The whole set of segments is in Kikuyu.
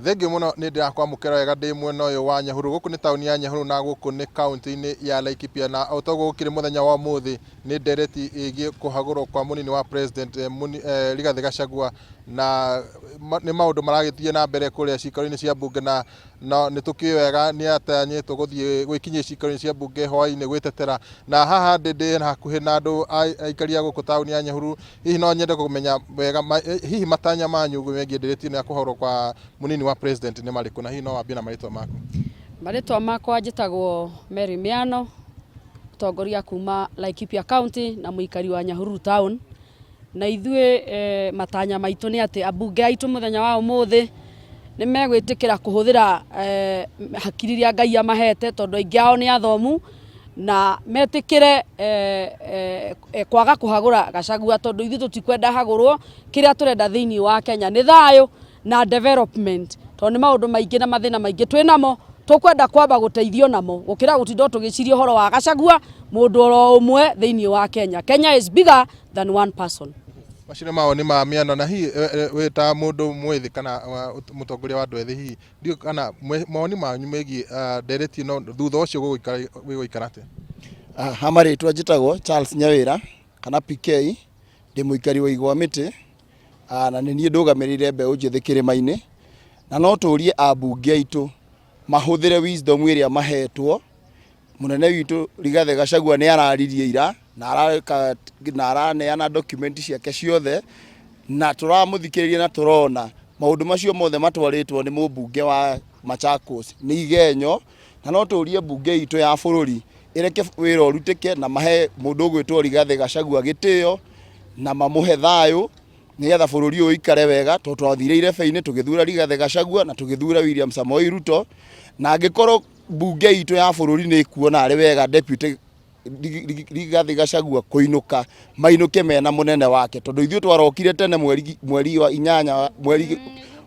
Thengiũ mũno, nĩ ndĩrakwamũkĩra wega ndĩ mwena ũyũ wa Nyahururu. Gũkũ nĩ taũni ya Nyahururu na gũkũ nĩ kaũntĩ-inĩ ya Laikipia, na o toguo gũkĩrĩ mũthenya wa ũmũthĩ nĩ ndereti ĩgiĩ kũhagũrwo kwa mũnini wa president Rigathĩ Gachagua, na nĩ maũndũ maragĩthiĩ na mbere kũrĩa ciikaro-inĩ cia mbunge, na no nĩ tũkĩũĩ wega nĩ atanyĩtwo gũthiĩ gwĩkinyia ciikaro-inĩ cia mbunge hwaĩ-inĩ gwĩtetera. Na haha ndĩ ndĩ hakuhĩ na andũ aikari a gũkũ taũni ya Nyahururu. Hihi no nyende kũmenya wega hihi matanya manyu megiĩ ndereti ĩno ya kũhagũrwo kwa mũnini wa president nĩ marĩkũ, na hihi no wambie na marĩtwa maku? Marĩtwa makwa njĩtagwo Mary Miano, mũtongoria kuma Laikipia County na mũikari wa Nyahururu Town. Na ithuĩ eh, matanya maitũ nĩ atĩ ambunge aitũ mũthenya wa ũmũthĩ nĩ megwĩtĩkĩra kũhũthĩra eh, hakiri iria Ngai amahete, tondũ aingĩ ao nĩ athomu, na metĩkĩre eh, eh, eh, kwaga kũhagũra Gachagua, tondũ ithuĩ tũtikwenda hagũrwo. Kĩrĩa tũrenda thĩinĩ wa Kenya nĩ thayũ na development, tondũ nĩ maũndũ maingĩ na mathĩna maingĩ twĩ namo, tũkwenda kwamba gũteithio namo gũkĩra gũtinda tũgĩciria ũhoro wa Gachagua, mũndũ oro ũmwe thĩinĩ wa Kenya. Kenya is bigger than one person. Macio nĩ mawoni ma Mĩano. Na hihi wĩ ta mũndũ mwĩthĩ kana mũtongoria wa andũ ethĩ, hihi ndiũĩ kana mawoni manyu megiĩ ndereti ĩno thutha ũcio gũgũikara atĩa? Ha marĩtwa njĩtagwo Charles Nyawĩra kana PK, ndĩ mũikari wa Igwa Mĩtĩ, na nĩ niĩ ndũgamĩrĩire mbeũ njĩthĩ kĩrĩma-inĩ. Na no tũrie ambunge aitũ mahũthĩre wisdom ĩrĩa mahetwo. Mũnene witũ Rigathĩ Gachagua nĩ araririe ira na araka na araneana document ciake ciothe, na tũramũthikĩrĩria na tũrona maũndũ macio mothe matwarĩtwo nĩ mũmbunge wa Machakos nĩ igenyo. Na no tũrie mbunge itũ ya bũrũri ĩreke wĩra ũrutĩke na mahe mũndũ ũgwĩtwo Rigathĩ Gachagua gĩtĩo na mamũhe thayũ, nĩgetha bũrũri ũyũ ũikare wega, tondũ twathire irebe-inĩ tũgĩthura Rigathĩ Gachagua na tũgĩthura William Samoei Ruto. Na angĩkorwo mbunge itũ ya bũrũri nĩ ĩkuona arĩ wega deputy Rigathĩ Gachagua kũinũka, mainũke mena mũnene wake, tondũ ithuĩ twarokire tene mweri wa 8,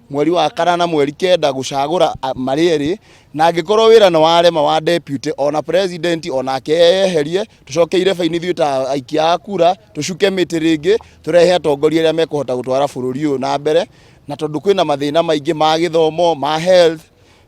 mweri wa 4, mweri 9 gũcagũra marĩ erĩ. Na angĩkorwo wĩra nĩ warema wa deputy, ona president onake eyeherie, tũcoke irebe-inĩ ithuĩ ta aikia a kura, tũcuke mĩtĩ rĩngĩ, tũrehe atongoria arĩa mekũhota gũtwara bũrũri ũyũ na mbere. Na tondũ kwĩna mathĩna maingĩ ma gĩthomo, ma health,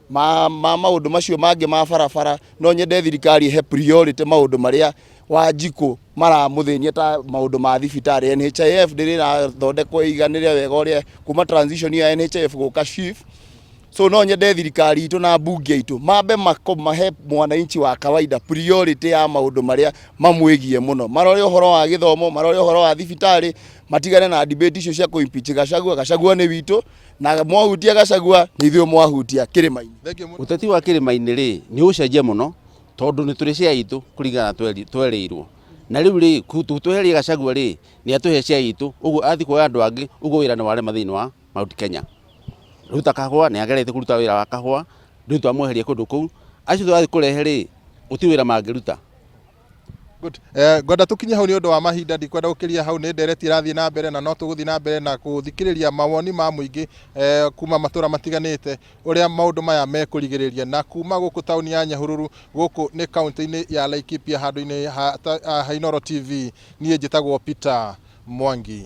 ma maũndũ macio mangĩ ma barabara, no nyende thirikari ĩhe priority maũndũ marĩa Wanjikũ maramũthĩnia, ta maũndũ ma thibitarĩ. NHIF ndĩrĩ ĩrathondekwo ĩiganĩre wega ũrĩa kuma transition ya NHIF gũka SHIF. So no nyende thirikari itũ na mbunge itũ mambe mahe mwananchi wa kawaida priority ya maũndũ marĩa mamwĩgie mũno, marore ũhoro wa gĩthomo, marore ũhoro wa thibitarĩ, matigane na debate icio cia kũ impeach Gachagua. Gachagua nĩ witũ, na mwahutia Gachagua nĩ ithuĩ mwahutia kĩrĩma-inĩ. Ũteti wa kĩrĩma-inĩ rĩ, nĩ ũcenjia mũno, tondũ nĩ tũrĩ share itũ kũringana na twerĩirwo. Na rĩu rĩ, tweherie Gachagua rĩ, nĩ atũhe share itũ, ũguo athiĩ kuoya andũ angĩ, ũguo wĩra nĩ warema thĩinĩ wa Mount Kenya. Rĩu ta kahũa, nĩ ageretie kũruta wĩra wa kahũa, rĩu twamweheria kũndũ kũu, acio tũrathiĩ kũrehe rĩ, gũtirĩ wĩra mangĩruta. Good. Ngwenda tũkinye hau nĩ ũndũ wa mahinda, ndikwenda gũkĩria hau. Nĩ ndereti ĩrathiĩ na mbere, na no tũgũthiĩ na mbere na gũthikĩrĩria mawoni ma mũingĩ kuma matũra matiganĩte, ũrĩa maũndũ maya mekũrigĩrĩria. Na kuma gũkũ taũni ya Nyahururu, gũkũ nĩ kaũntĩ-inĩ ya Laikipia, handũ-inĩ ha Inooro TV, niĩ njĩtagwo Peter Mwangi.